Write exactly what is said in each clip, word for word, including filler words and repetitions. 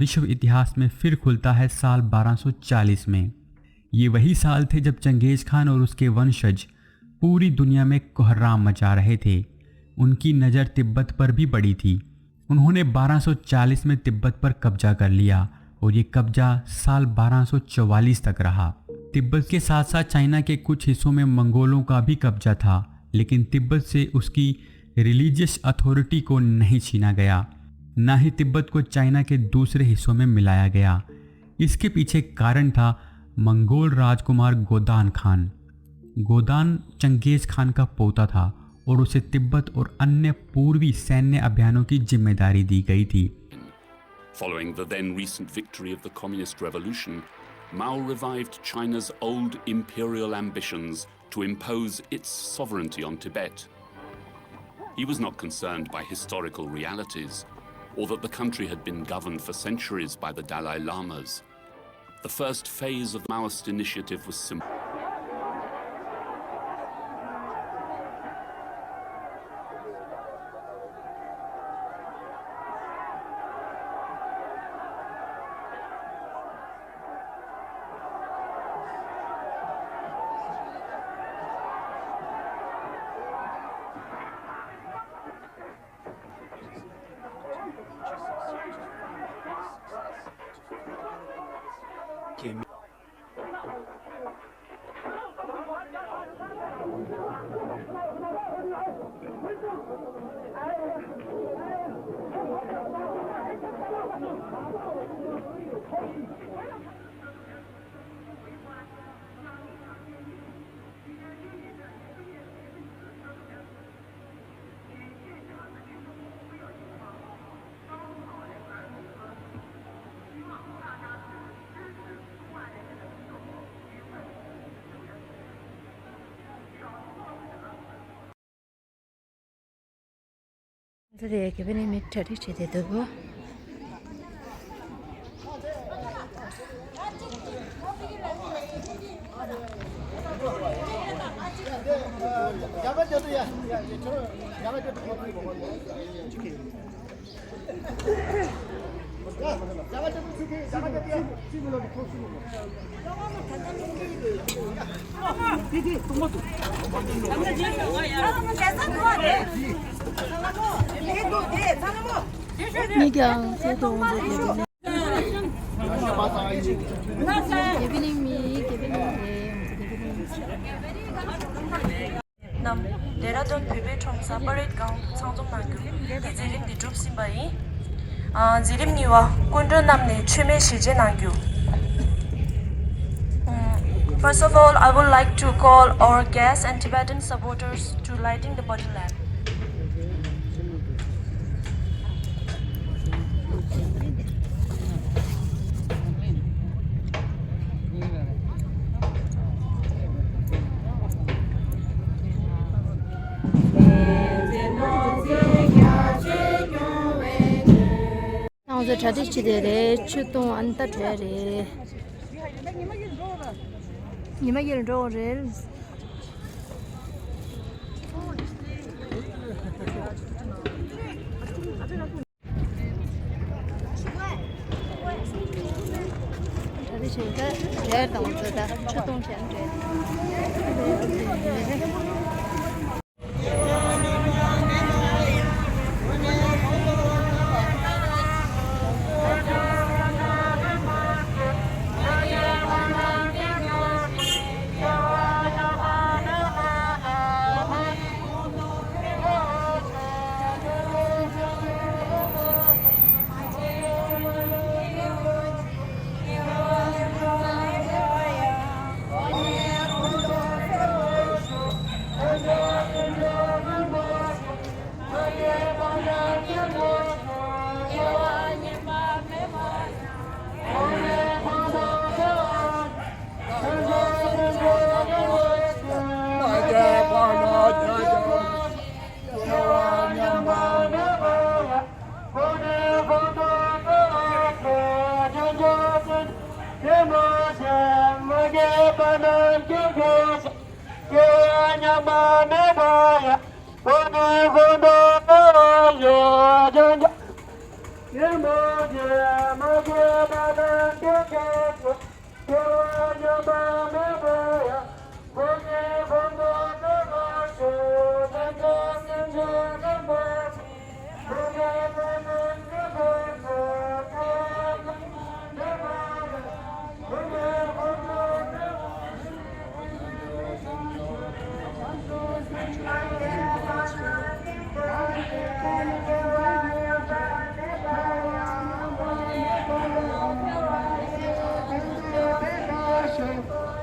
विश्व इतिहास में फिर खुलता है साल बारह सौ चालीस में। ये वही साल थे जब चंगेज खान और उसके वंशज पूरी दुनिया में कोहराम मचा रहे थे। उनकी नज़र तिब्बत पर भी पड़ी थी। उन्होंने बारह सौ चालीस में तिब्बत पर कब्जा कर लिया और ये कब्जा साल बारह सौ चवालीस तक रहा। तिब्बत के साथ-साथ चाइना के कुछ हिस्सों में मंगोलों का भी कब्जा था, लेकिन तिब्बत से उसकी रिलीजियस अथॉरिटी को नहीं छीना गया, ना ही तिब्बत को चाइना के दूसरे हिस्सों में मिलाया गया। इसके पीछे कारण था मंगोल राजकुमार गोदान खान। गोदान चंगेज खान का पोता था और उसे तिब्बत और अन्य पूर्वी सैन्य अभियानों की जिम्मेदारी दी गई थी। Following the then recent victory of the Communist Revolution, Mao revived China's old imperial ambitions to impose its sovereignty on Tibet. He was not concerned by historical realities, or that the country had been governed for centuries by the Dalai Lamas. The first phase of the Maoist initiative was simple. འདི་རེད། དགེ་འཕེལ་གླིང་མི་གྲ་སྒྲིག་བྱས་ཏེ་འདུག་གོ། མི་ཀྱང་ཚེ་ཐོག་འོང་ཚེ་དེ་ནས། དགེ་འཕེལ་གླིང་མི་དགེ་འཕེལ་གླིང་རེད། ང་ཚོ་དགེ་འཕེལ་གླིང་། རྣམས་ལྡེ་ར་ལྡུན་བོད་པའི་ཁྲོམ་ས་པ་རེད་སྒང་དུ་ཚང་འཛོམས་གནང་རྒྱུ་འདི་མཛད་རིམ་འདི་གྲུབ་ཟིན་པ་ཡིན། ཨ། མཛད་རིམ་གཉིས་པ་སྐུ་མགྲོན་རྣམས་ནས་མཆོད་མེ་ཞལ་འབྱེད་གནང་རྒྱུ། First of all, I would like to call our guests and Tibetan supporters to lighting the bottle lamp. ང་ཚོ་གྲ་སྒྲིག་བྱེད་དེ་རེད། ཆུ་བཏུང་ཨ་ནི་ད་བྲེལ་རེད། ཉི་མ་ཡུལ་འགྲོ་རེད། གྲ་སྒྲིག་བྱེད་ད་རེད། ད་ང་ཚོ་ད་ཆུ་བཏུང་བྱས་ན་འགྲིག་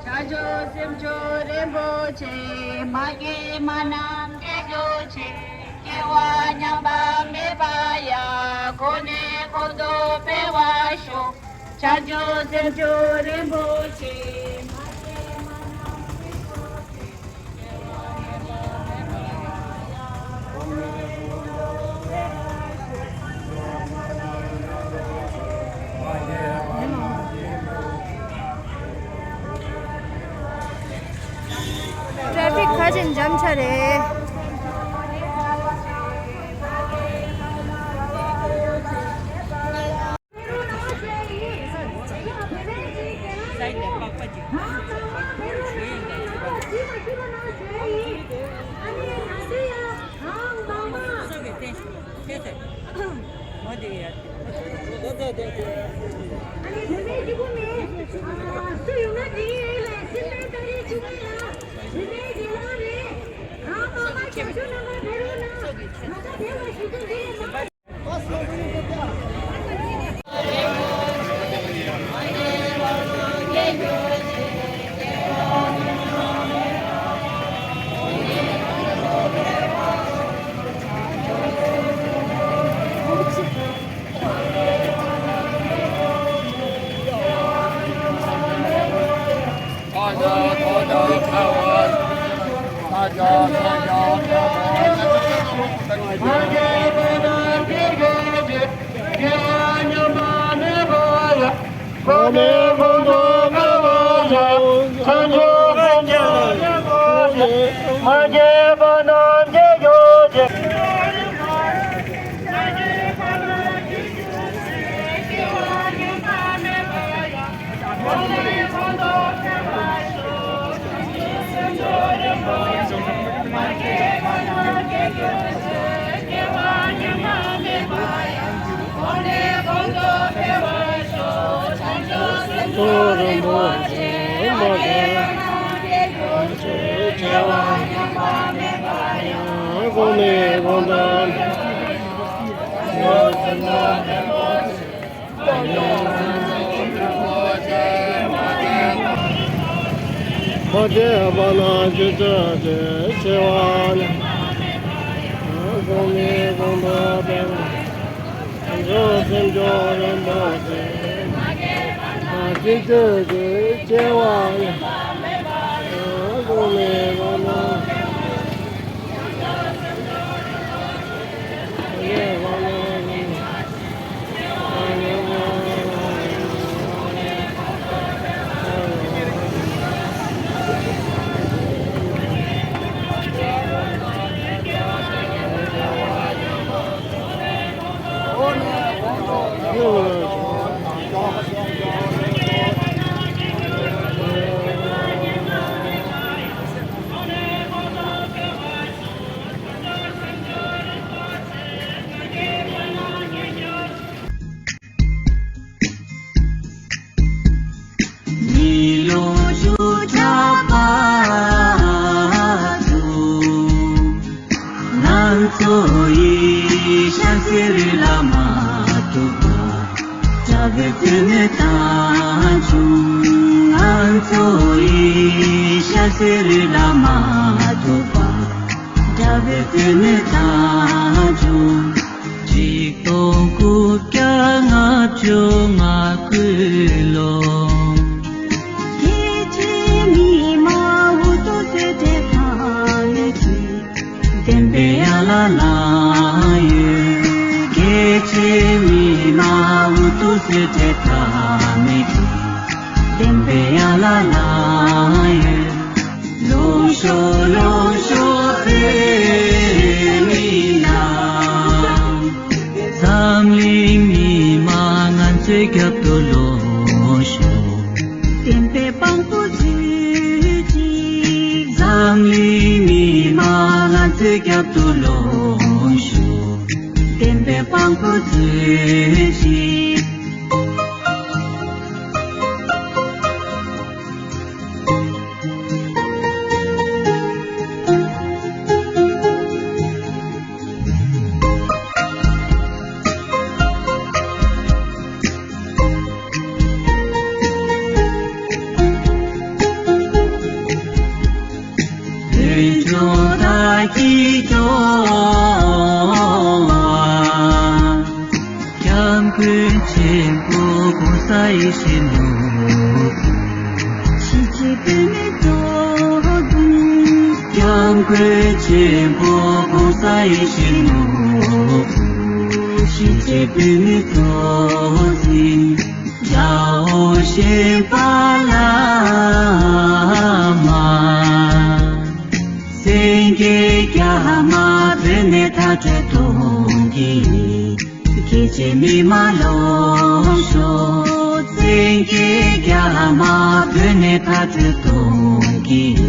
བྱང་ཆུབ་སེམས་མཆོག་རིན་པོ་ཆེ། མ་སྐྱེས་མ་རྣམས་སྐྱེ་གྱུར་ཅིག་སྐྱེ་བ་ཉམས་པ་མེད་པ་ཡང་། གོང་ནས་གོང་དུ་འཕེལ་བར་ཤོག་བྱང་ཆུབ་སེམས་མཆོག་རིན་པོ་ཆེ། ཊེ་ཕིག་ཁ་ཤས་འཇམ་ཆ་རེད། ཉི་ལོ་བཅུ་ཕྲག་བར་དུ། ང་ཚོ་ཡི་ཤ་ཟེར་ལ་མ་ཐུག་པ། དགྲ་བོའི་བཙུན་མོ་དང་བྱུང་། ང་ཚོ་ཡི་ཤ་ཟེར་ལ་མ་ཐུག་པ། དགྲ་བོའི་བཙུན་མོ་དང་བྱུང་། ཆིག་སྟོང་དགུ་བརྒྱ་ལྔ་བཅུ་ང་དགུ་ལོ། སྐྱེས་ཆེན་མི་མང་འུ་ཐུག་སེ་བྲེལ་ཐག་མེད་ཀྱི། བདེན་པའི་ཡན་ལག་ལ་ཡོད། སྐྱེས་ཆེན་མི་མང་འུ་ཐུག་སེ་བྲེལ་ཐག་མེད་ཀྱི། བདེན་པའི་ཡན་ལག་ལ་ཡོད། ལོངས་ཤོག་ལོངས་ཤོག་བོད་མི་རྣམས། འཛམ་གླིང་མི་མང་ང་ཚོའི་རྒྱབ་ཏུ་ལོངས་ཤོག་བདེན་པའི་དཔང་པོ་ དུ་ལོངས་ཤོག་བདེན་པའི་དཔང་པོ་མཛོད་ཅིག་འདོད་འཇོ་བདག་གིས་སྐྱོང་བ། སྐྱབས་མགོན་ཆེན་པོ་༸གོང་ས་ཡེ་ཤེས་ནོར་བུ། གཞིས་བྱེས་བོད་མིའི་སྲོག་ཤིང་། སྐྱབས་མགོན་ཆེན་པོ་༸གོང་ས་ཡེ་ཤེས་ནོར་བུ། གཞིས་བྱེས་བོད་མིའི་སྲོག་ཤིང་། དགྲ་བོ་གཞན་ཕ་བླ་མ། སེང་གེ་རྒྱ་མ་བོད་ནས་མཐའ་སྐྲོད་གཏོང་གི། རྒྱལ་གཅེས་མི་མང་ལོངས་ཤོག་སེང་གེ་རྒྱ་མ་བོད་ནས་མཐའ་སྐྲོད་གཏོང་གི།